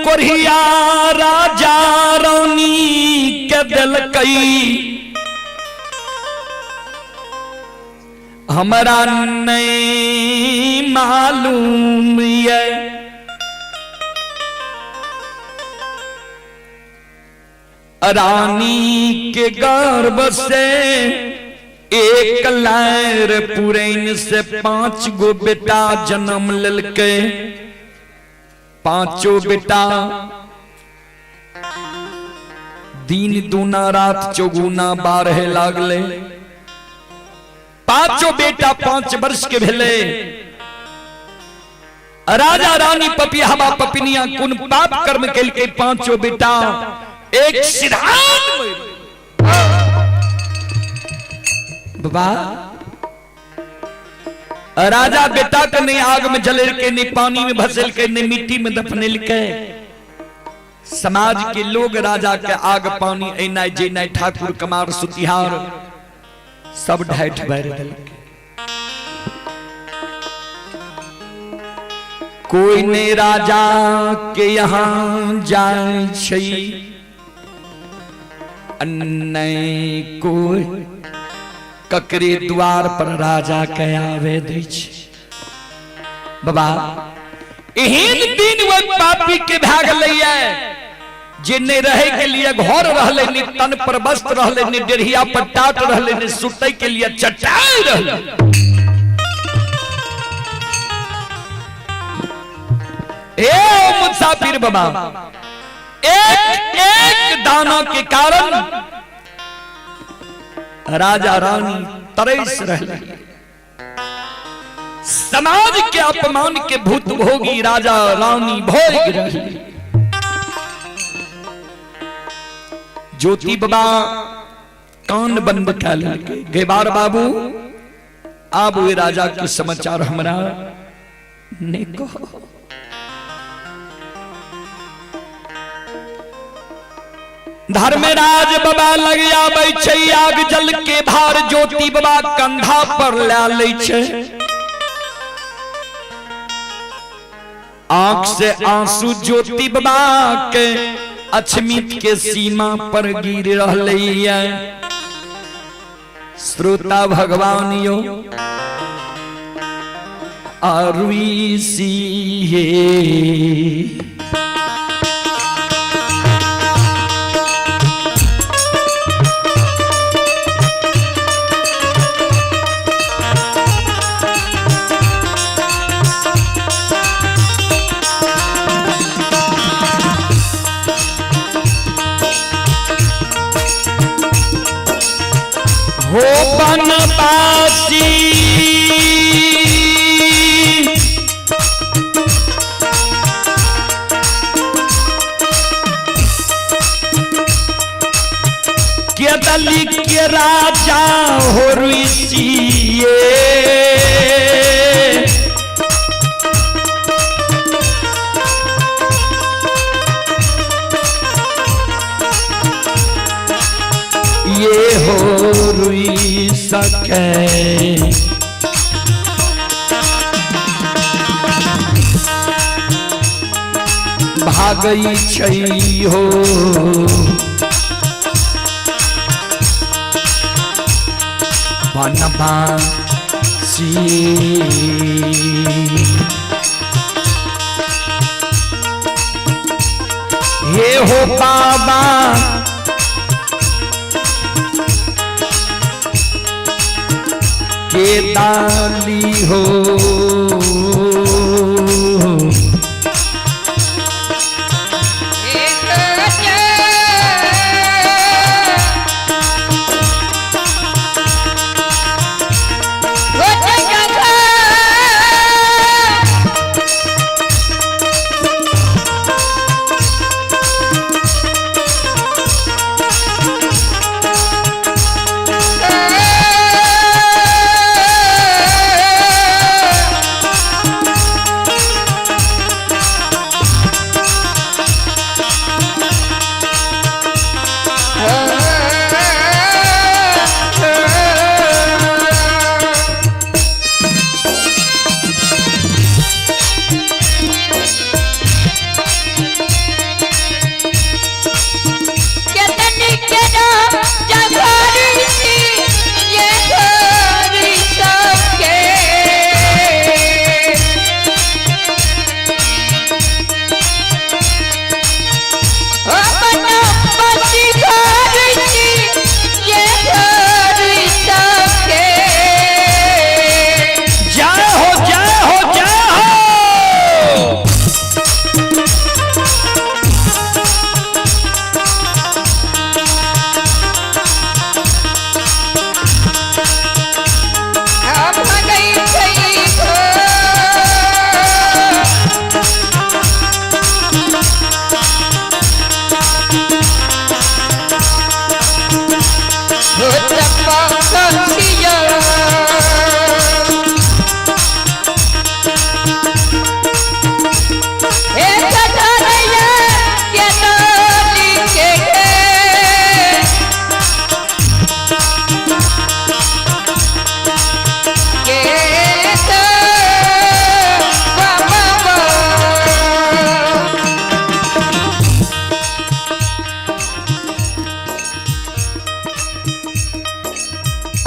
कोढ़िया राजा रानी के देलकै, हमरा नहीं मालूम ये। रानी के गर्भ से एक लैर पुरैन से 5 गो बेटा जन्म लेलकै। पांचों बेटा दिन दूना रात चौगुना बारहे लागले। पांचों बेटा 5 वर्ष के भेले। राजा रानी पपियावा पपिनिया कुन पाप कर्म केलकै, पांचों बेटा एक सिद्धांत बाबा। राजा बेटा के नहीं आग में जलेलकै, नहीं पानी में भसेलकै, नहीं मिट्टी में दफनेलकै। समाज के लोग राजा के आग पानी एनाइ जेनाइ ठाकुर कमार सुतिहार सब ढाठ बारि देलकै। कोई ने राजा के यहाँ जाय छै, नहीं कोई ककरे द्वार पर राजा के आवे दै छै। बाबा एहन दिन वह पापी के भए गेलैया जे नहीं रहे के लिए घर रहले, नहीं तन पर वस्त्र रहले, नहीं डेढ़िया पर टाट रहले, नहीं सुतै के लिए चटाई रहले। ए मुसाफिर बाबा, एक एक दाना के कारण राजा रानी तरस रहले। समाज के अपमान के भूत भोगी राजा रानी भोग रहे। ज्योति बाबा कान बंद कर लेलकै। गेबार बाबू आब ओहि राजा के समाचार हमरा नहीं कहो। धर्मराज बाबा लग आबै छै, आग जल के भार ज्योति बाबा कंधा पर लै लै छै। आंख से आंसू ज्योति बाबा के अछमित के सीमा पर गिर रहलै। श्रोता भगवान यो अरुषि हे। हो बनवासी के दली के राजा हो ऋषिये। ये हो रुई सके भागई छै हो। बनवासी हे हो बाबा के दाली हो।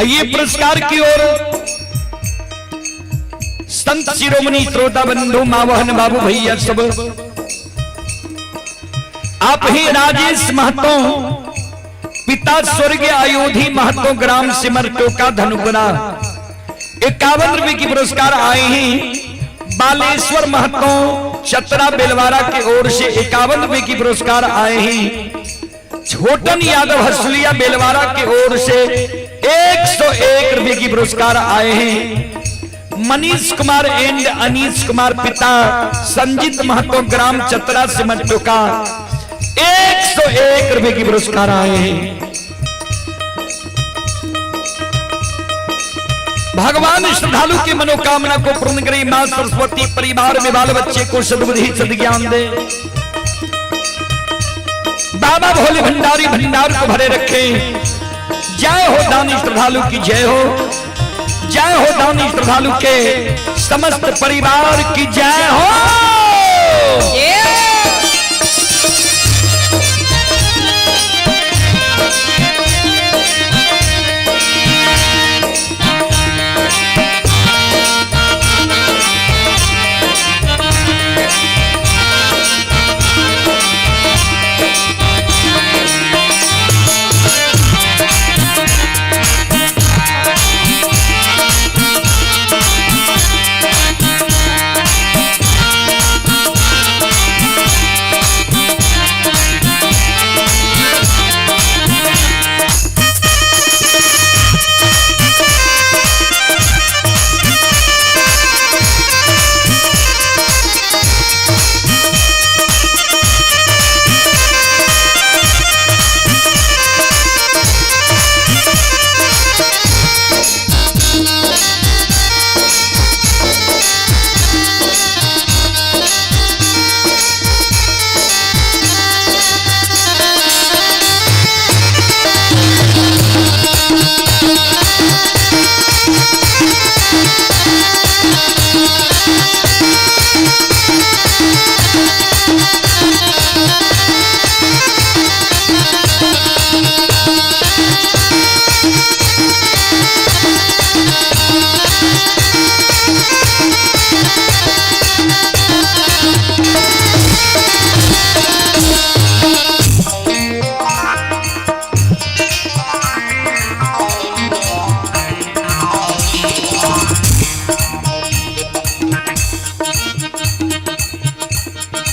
आइए पुरस्कार की ओर संत शिरोमणि श्रोता बंधु मावहन बाबू भैया सब, आप ही राजेश महतो, पिता स्वर्गीय अयोधी महतो, ग्राम सिमर टोका धनुपुरा, 51 रुपए की पुरस्कार आए हैं। बालेश्वर महतो चतरा बेलवारा की ओर से 51 रुपए की पुरस्कार आए हैं। छोटन यादव हसुलिया बेलवारा की ओर से 101 रुपए की पुरस्कार आए हैं। मनीष कुमार एंड अनीश कुमार पिता संजीत महतो, ग्राम चतरा सिमटोका, 101 रुपए की पुरस्कार आए हैं। भगवान श्रद्धालु की मनोकामना को पूर्ण करे। मां सरस्वती परिवार में बाल बच्चे को सद्बुद्धि सद्ज्ञान दे। बाबा भोले भंडारी भंडार को भरे रखे। जय हो दानी श्रद्धालु की जय हो। जय हो दानी श्रद्धालु के समस्त परिवार की जय हो।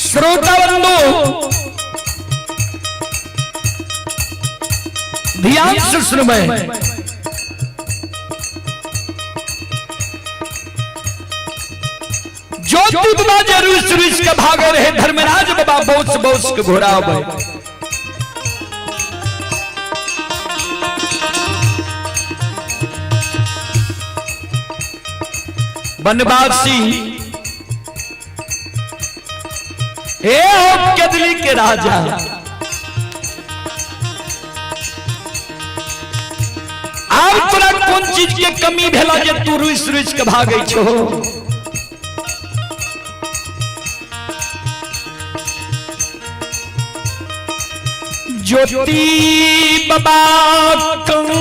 श्रोता बंधु ध्यान से सुनबै। ज्योति बाबा जे रुस रुस के भागे रहे, धर्मराज बाबा बौस बौस के घोड़ा अबै। बनवासी हे हो कदली के राजा, आब तोरा कोन चीज के कमी भेला जे तू रुस रुस के भागै छो? ज्योति बाबा कौन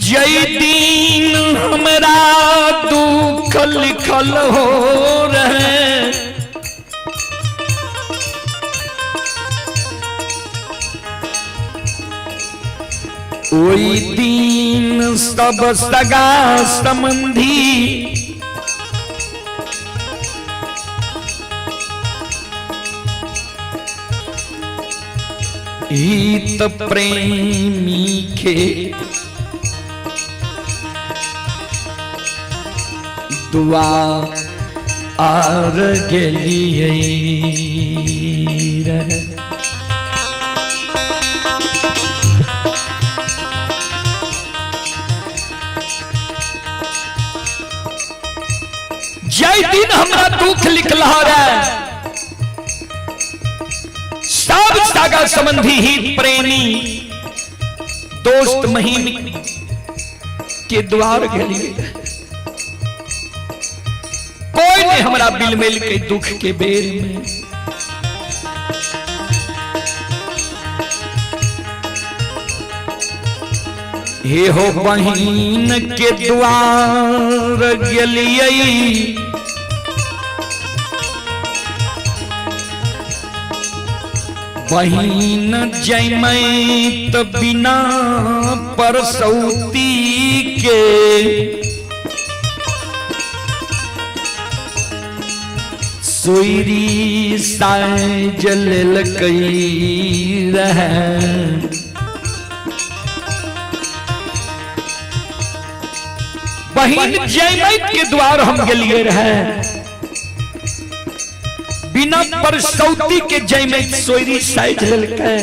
जय दिन हमरा दुख लिखल हो रहे, ओई दिन सब सगा संबंधी हित प्रेमी के दुआ आर गेलिए रहे। जय दिन हमरा दुख लिखल रहे, सब सागा संबंधी ही प्रेमी दोस्त महीम के द्वार गेलिए, कोई नहीं नहीं हमरा बिलमेल के दुख के बेर में। हे हो बहिन के द्वार गेलियै, बहिन जैमै त बिना परसौती के, सोयरी साइज लेलकै रहै। बहिन जैमैत के द्वार हम गेलिए रहे, बिना परसौती के जैमैत सोयरी साइज लेलकै।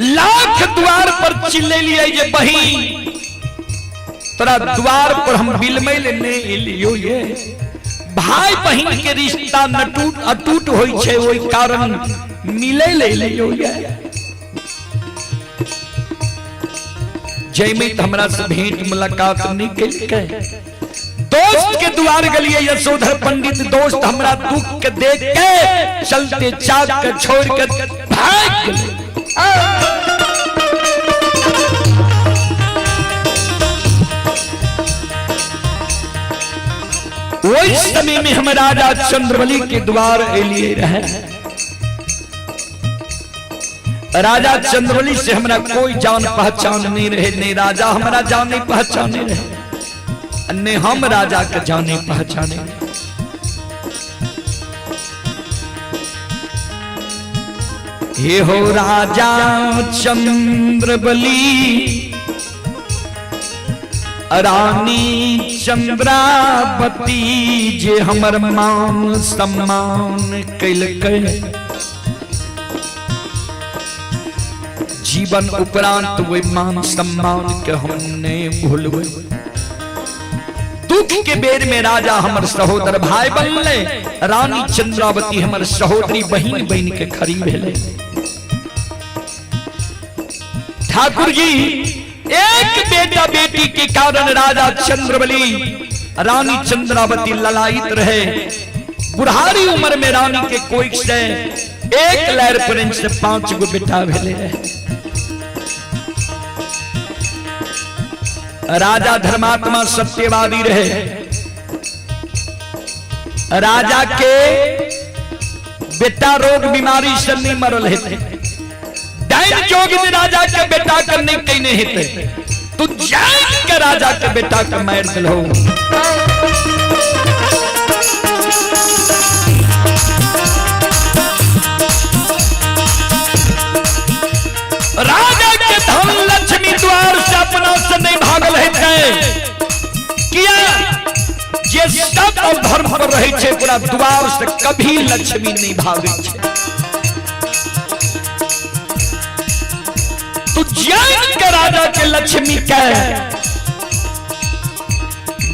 लाख द्वार पर चिल्लेलिए जे बहिन तोरा द्वार पर हम बिलमै ले नहीं एलियो। ये भाई बहिन के रिश्ता नटूट अटूट होई छै, ओहि कारण मिले ले एलियो। ये जैमित हमरा से भेंट मुलाकात नहीं केलकै। दोस्त के द्वार गेलिए यशोधर पंडित, दोस्त हमरा दुख के देख के चलते चाक के छोड़ के भाग गेलै। ओहि समय में हम राजा चंद्रबली के द्वार एलिए रहे। राजा चंद्रबली से हमरा कोई जान पहचान नहीं रहे, नहीं राजा हमरा जाने पहचाने रहे, नहीं हम राजा के जाने पहचाने। हे हो राजा चंद्रबली रानी चंद्रावती जे हमर मान सम्मान कैलकै, जीवन उपरांत वही मान सम्मान के हम नहीं भूलबै। दुख के बेर में राजा हमर सहोदर भाई बनले, रानी चंद्रावती हमर सहोदरी बहिन बन के खड़ी भेले। ठाकुर जी एक बेटा बेटी के कारण राजा चंद्रबली रानी चंद्रावती ललायित रहे। बुढ़ारी उम्र में रानी के कोई से एक लहर पर से 5 गो बेटा भेले रहे। राजा धर्मात्मा सत्यवादी रहे। राजा के बेटा रोग बीमारी से नहीं मरल हेते, डाइन जोगिन राजा के बेटा के नहीं कहीं हेते, तू जान के राजा के बेटा के मार दिलो। राजा के धन लक्ष्मी द्वार से अपना से नहीं भागल हेते, किया जे सब और धर्म पर रहे छे पूरा द्वार से कभी लक्ष्मी नहीं भागे छे। तू जान के राजा के लक्ष्मी के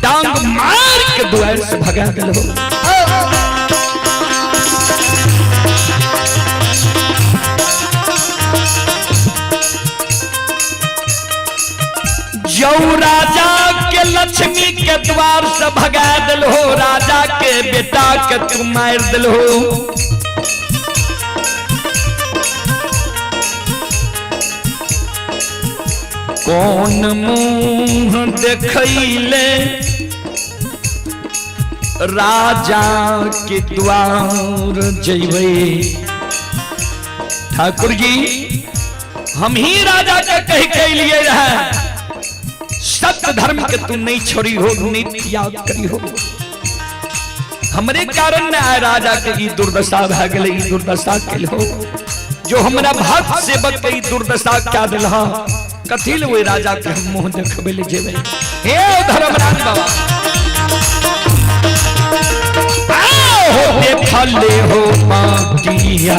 डांग मार के द्वार से भगा गेलो। जौ राजा के लक्ष्मी के द्वार से भगा दिल हो, राजा के बेटा के तू मार दिल हो। कौन मुंह देखैले राजा के द्वार जइबै। ठाकुर जी हम ही राजा के कह के लिए रहे, सत्य धर्म के तू नहीं छोड़ी हो, नहीं त्याग करी हो। हमरे कारण न आए राजा के ई दुर्दशा भा गेलै, ई दुर्दशा केल हो जो हमरा भक्त सेवक के ई दुर्दशा क्या दिल। कथी ले राजा के हम मुंह देखबै ले जेबै। हे धर्मराज बाबा हो देखले हो माटिया,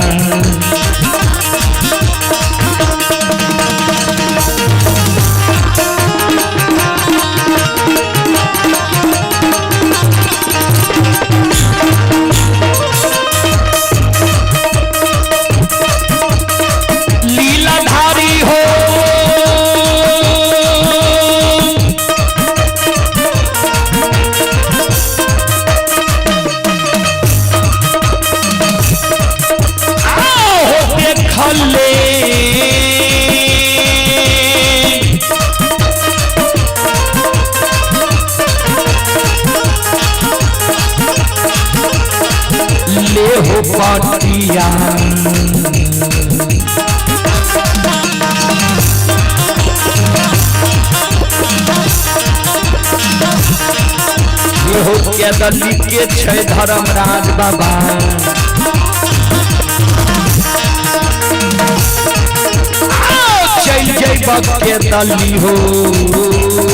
लीलाधारी हो भैया। इहो के दली के छै धर्मराज बाबा। चल जैब के दली हो।